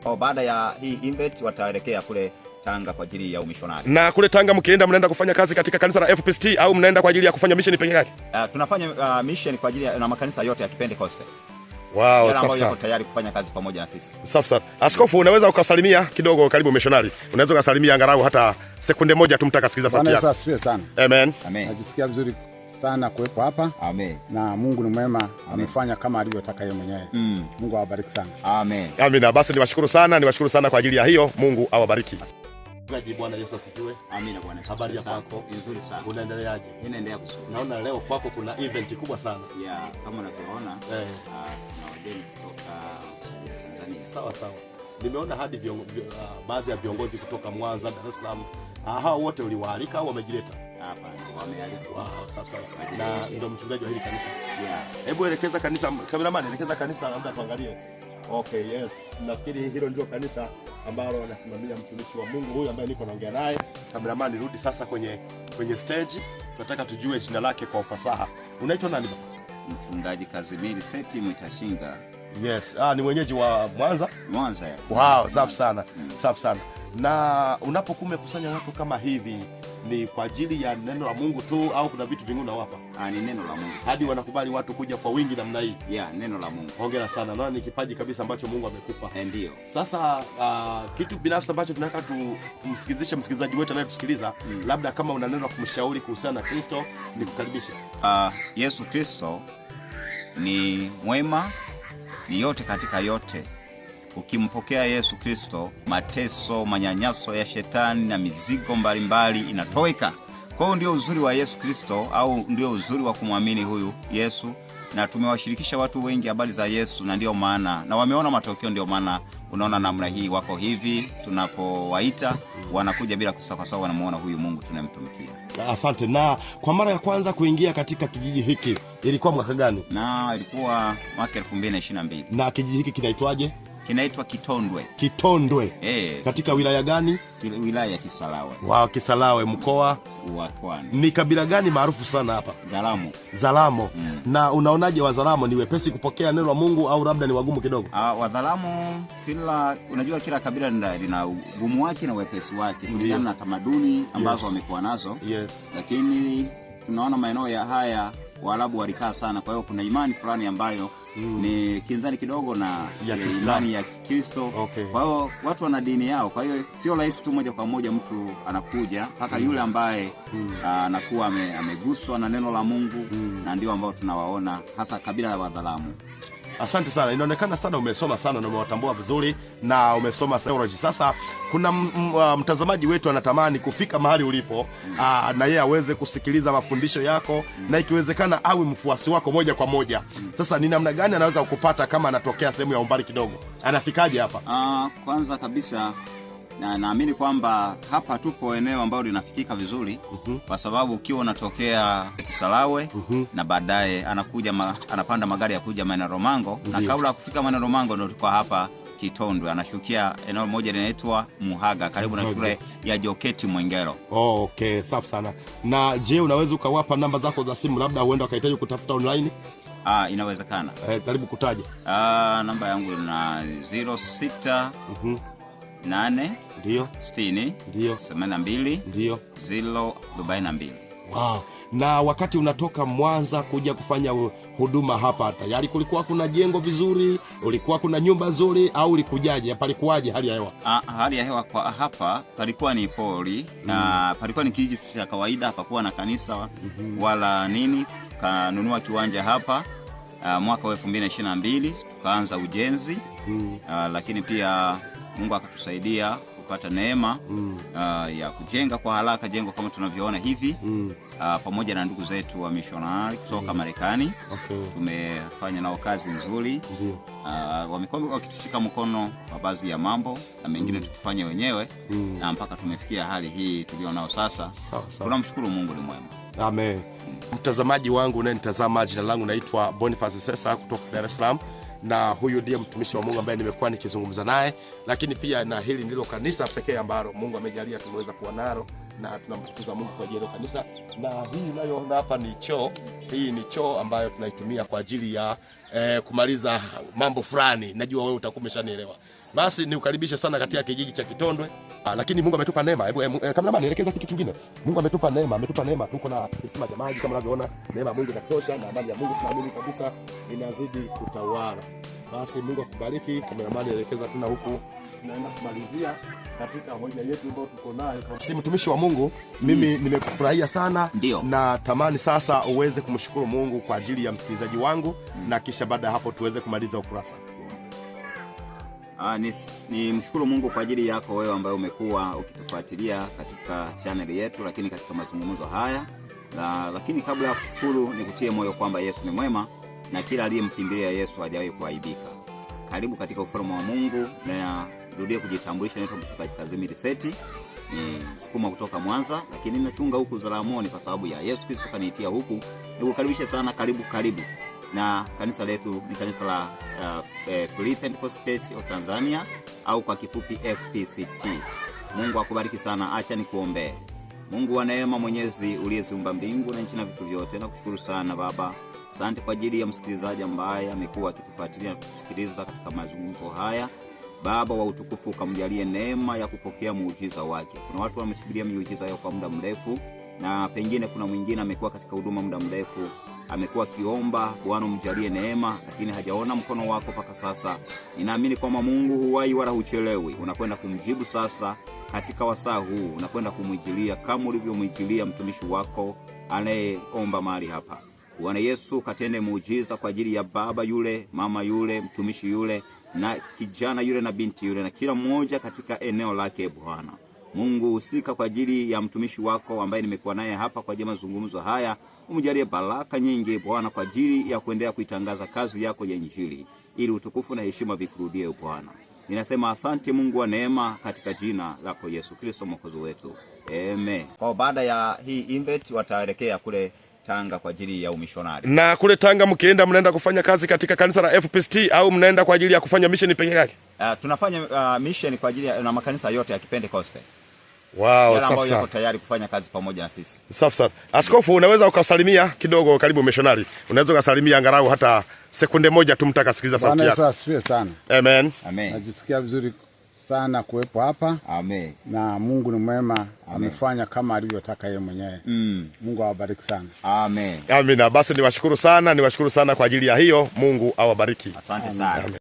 Oh, baada ya hii event wataelekea kule Tanga kwa ajili ya umishonari. Na kule Tanga mkienda, mnaenda kufanya kazi katika kanisa la FPCT au mnaenda kwa ajili ya kufanya mission peke yake? Tunafanya mission kwa ajili ya na makanisa yote ya Kipentekoste. Wow, Yale safi ambayo sana. yako tayari kufanya kazi pamoja na sisi. Safi sana. Askofu, unaweza ukasalimia kidogo, karibu missionary. Unaweza ukasalimia angalau hata sekunde moja tu, mtaka sikiliza sauti Bwana Yesu yako. asifiwe sana. Amen. Amen. Najisikia vizuri sana kuwepo hapa Amen. na Mungu ni mwema, amefanya kama alivyotaka yeye mwenyewe. Mungu awabariki sana. Amen. Amina. Basi niwashukuru sana, niwashukuru sana kwa ajili ya hiyo. Mungu awabariki. Bwana Yesu asifiwe. Amina Bwana. Habari ya Sana. kwako? Nzuri sana. Unaendeleaje? Inaendelea vizuri. Naona leo kwako kuna event kubwa sana. Ya, kama unavyoona tuna wageni kutoka Tanzania. Sawa sawa. Nimeona hadi baadhi ya viongozi kutoka Mwanza, Dar es Salaam. Hao wote uliwaalika au wamejileta? Hapa wamealikwa. Wow, sawa sawa. Na ndio mchungaji wa hili kanisa. Yeah. Hebu elekeza kanisa, cameraman, elekeza kanisa labda tuangalie. Okay, yes. Nafikiri hilo ndio kanisa ambalo wanasimamia mtumishi wa Mungu huyu ambaye niko naongea naye. Cameraman, rudi sasa kwenye stage. Tunataka tujue jina lake kwa ufasaha. Unaitwa nani baba? Mchungaji Kazimiri Seti Mwitashinga. Yes, ni mwenyeji wa Mwanza. Mwanza ya. Wow, safi sana. Safi sana. Na unapokuwa umekusanya watu kama hivi ni kwa ajili ya neno la Mungu tu au kuna vitu vingine unawapa? Ni neno la Mungu. Hadi wanakubali watu kuja kwa wingi namna hii. Yeah, neno la Mungu. Hongera sana. Naona ni kipaji kabisa ambacho Mungu amekupa. Ndio. Sasa kitu binafsi ambacho tunataka tumsikizishe msikilizaji wetu anayetusikiliza, labda kama una neno la kumshauri kuhusiana na Kristo, nikukaribishe. Yesu Kristo ni mwema, ni yote katika yote. Ukimpokea Yesu Kristo, mateso, manyanyaso ya shetani na mizigo mbalimbali inatoweka. Kwa hiyo ndio uzuri wa Yesu Kristo, au ndio uzuri wa kumwamini huyu Yesu, na tumewashirikisha watu wengi habari za Yesu, na ndio maana na wameona matokeo. Ndio maana unaona namna hii wako hivi, tunapowaita wanakuja bila kusita, kwa sababu wanamuona huyu Mungu tunayemtumikia. Asante. Na kwa mara ya kwanza kuingia katika kijiji hiki ilikuwa mwaka gani? Na ilikuwa mwaka 2022. Na kijiji hiki kinaitwaje? Kinaitwa Kitondwe. Kitondwe. Katika wilaya gani? Wilaya ya Kisarawe. Wow, Kisarawe, mkoa wa Pwani. Ni kabila gani maarufu sana hapa? Zalamo. Zalamo. Na unaonaje Wazalamo, ni wepesi kupokea neno la Mungu au labda ni wagumu kidogo? Wazalamo unajua kila kabila lina ugumu wake na wepesi wake kulingana na tamaduni ambazo wamekuwa nazo. Lakini tunaona maeneo ya haya Waarabu walikaa sana, kwa hiyo kuna imani fulani ambayo ni kinzani kidogo na ya Kiislamu. Imani ya Kikristo. Kwa hiyo watu wana dini yao, kwa hiyo sio rahisi tu moja kwa moja mtu anakuja mpaka yule ambaye anakuwa ameguswa na neno la Mungu, na ndio ambao tunawaona hasa kabila la Wadhalamu. Asante sana, inaonekana sana umesoma sana na umewatambua vizuri na umesoma theology. Sasa kuna mtazamaji wetu anatamani kufika mahali ulipo, na yeye aweze kusikiliza mafundisho yako na ikiwezekana awe mfuasi wako moja kwa moja. Sasa ni namna gani anaweza kukupata kama anatokea sehemu ya umbali kidogo? Anafikaje hapa? Kwanza kabisa naamini kwamba hapa tupo eneo ambalo linafikika vizuri, kwa sababu ukiwa unatokea Kisarawe na baadaye anakuja anapanda magari ya kuja Maenero-Mango, na kabla ya kufika Maenero-Mango ndio tuko hapa Kitondwe, anashukia eneo moja linaitwa Muhaga karibu na shule ya Joketi Mwengero. Oh, okay, safi sana. Na je, unaweza ukawapa namba zako za simu, labda huenda wakahitaji kutafuta online? Inawezekana. Karibu kutaja. Namba yangu na 06 8 60 82 042. Wow. Na wakati unatoka Mwanza kuja kufanya huduma hapa, tayari kulikuwa kuna jengo vizuri, ulikuwa kuna nyumba nzuri au ulikujaje? Palikuwaje hali ya hewa? Hali ya hewa kwa hapa palikuwa ni pori, na palikuwa ni kijiji cha kawaida, hapakuwa na kanisa wala nini. Kanunua kiwanja hapa mwaka wa 2022 tukaanza ujenzi. Lakini pia Mungu akatusaidia kupata neema ya kujenga kwa haraka jengo kama tunavyoona hivi. Pamoja na ndugu zetu wa missionary kutoka Marekani. Tumefanya nao kazi nzuri. Wamekuwa wakitushika mkono kwa baadhi ya mambo na mengine tukifanya wenyewe, na mpaka tumefikia hali hii tulio nao sasa. Sawa, sawa. Tunamshukuru Mungu ni mwema. Amen. Mtazamaji wangu unayenitazama, jina langu naitwa Boniface Sesa kutoka Dar es Salaam, na huyu ndiye mtumishi wa Mungu ambaye nimekuwa nikizungumza naye, lakini pia na hili ndilo kanisa pekee ambalo Mungu amejalia tumeweza kuwa nalo na tunamtukuza Mungu kwa ajili ya kanisa. Na hii unayoona hapa ni choo. Hii ni choo ambayo tunaitumia kwa ajili ya kumaliza mambo fulani. Najua wewe utakuwa umeshanielewa. Basi nikukaribishe sana katika kijiji cha Kitondwe. Lakini Mungu ametupa neema. Hebu cameraman, nielekeza kitu kingine. Mungu ametupa neema, ametupa neema. Tuko na kisima cha maji kama unavyoona. Neema ya Mungu inatosha na amani ya Mungu tunaamini kabisa inazidi kutawala. Basi Mungu akubariki. Cameraman, elekeza tena huku. Tunaenda kumalizia katika hoja yetu ambayo tuko nayo. Si mtumishi wa Mungu, mimi nimekufurahia sana. Ndio. Na tamani sasa uweze kumshukuru Mungu kwa ajili ya msikilizaji wangu na kisha baada ya hapo tuweze kumaliza ukurasa. Ni mshukuru Mungu kwa ajili yako wewe ambaye umekuwa ukitufuatilia katika chaneli yetu, lakini katika mazungumzo haya lakini kabla ya kushukuru nikutie moyo kwamba Yesu ni mwema na kila aliyemkimbilia Yesu hajawahi kuaibika. Karibu katika ufalme wa Mungu, na rudie kujitambulisha, naitwa Mchungaji Kazimiri Seti, ni msukuma kutoka Mwanza, lakini ninachunga huku Zaramoni kwa sababu ya Yesu Kristo kaniitia huku. Nikukaribishe sana, karibu karibu. Na kanisa letu ni kanisa la Free Pentecost Church of Tanzania au kwa kifupi FPCT. Mungu akubariki sana, acha nikuombee. Mungu wa neema, Mwenyezi uliyeziumba mbingu na nchi na vitu vyote, nakushukuru sana Baba. Asante kwa ajili ya msikilizaji ambaye amekuwa akitufuatilia na kutusikiliza katika mazungumzo haya. Baba wa utukufu, ukamjalie neema ya kupokea muujiza wake. Kuna watu wamesubiria miujiza yao kwa muda mrefu, na pengine kuna mwingine amekuwa katika huduma muda mrefu, amekuwa akiomba Bwana umjalie neema, lakini hajaona mkono wako mpaka sasa. Ninaamini kwamba Mungu huwai wala huchelewi, unakwenda kumjibu sasa katika wasaa huu, unakwenda kumwijilia kama ulivyomwijilia mtumishi wako anayeomba mahali hapa. Bwana Yesu, katende muujiza kwa ajili ya baba yule, mama yule, mtumishi yule, na kijana yule na binti yule, na kila mmoja katika eneo lake. Bwana Mungu, husika kwa ajili ya mtumishi wako ambaye nimekuwa naye hapa kwa ajili ya mazungumzo haya, umjalie baraka nyingi Bwana kwa ajili ya kuendelea kuitangaza kazi yako ya Injili, ili utukufu na heshima vikurudie Bwana. Ninasema asante Mungu wa neema, katika jina lako Yesu Kristo mwokozi wetu, amen. Kwa baada ya hii invite wataelekea kule Tanga kwa ajili ya umishonari. Na kule Tanga mkienda, mnaenda kufanya kazi katika kanisa la FPCT au mnaenda kwa ajili ya kufanya mission peke yake? Tunafanya mission kwa ajili ya na makanisa yote ya Kipentekoste. Wow, yale safi ambayo sana. yako tayari kufanya kazi pamoja na sisi. Safi sana. Askofu, unaweza ukasalimia kidogo, karibu missionary. Unaweza ukasalimia angalau hata sekunde moja tu, mtu akasikiliza sauti Bwana Yesu yako. asifiwe sana. Amen. Amen. Najisikia vizuri sana kuwepo hapa Amen. na Mungu ni mwema, amefanya kama alivyotaka yeye mwenyewe. Mungu awabariki sana. Amen. Amina. Basi niwashukuru sana, niwashukuru sana kwa ajili ya hiyo. Mungu awabariki. Asante sana.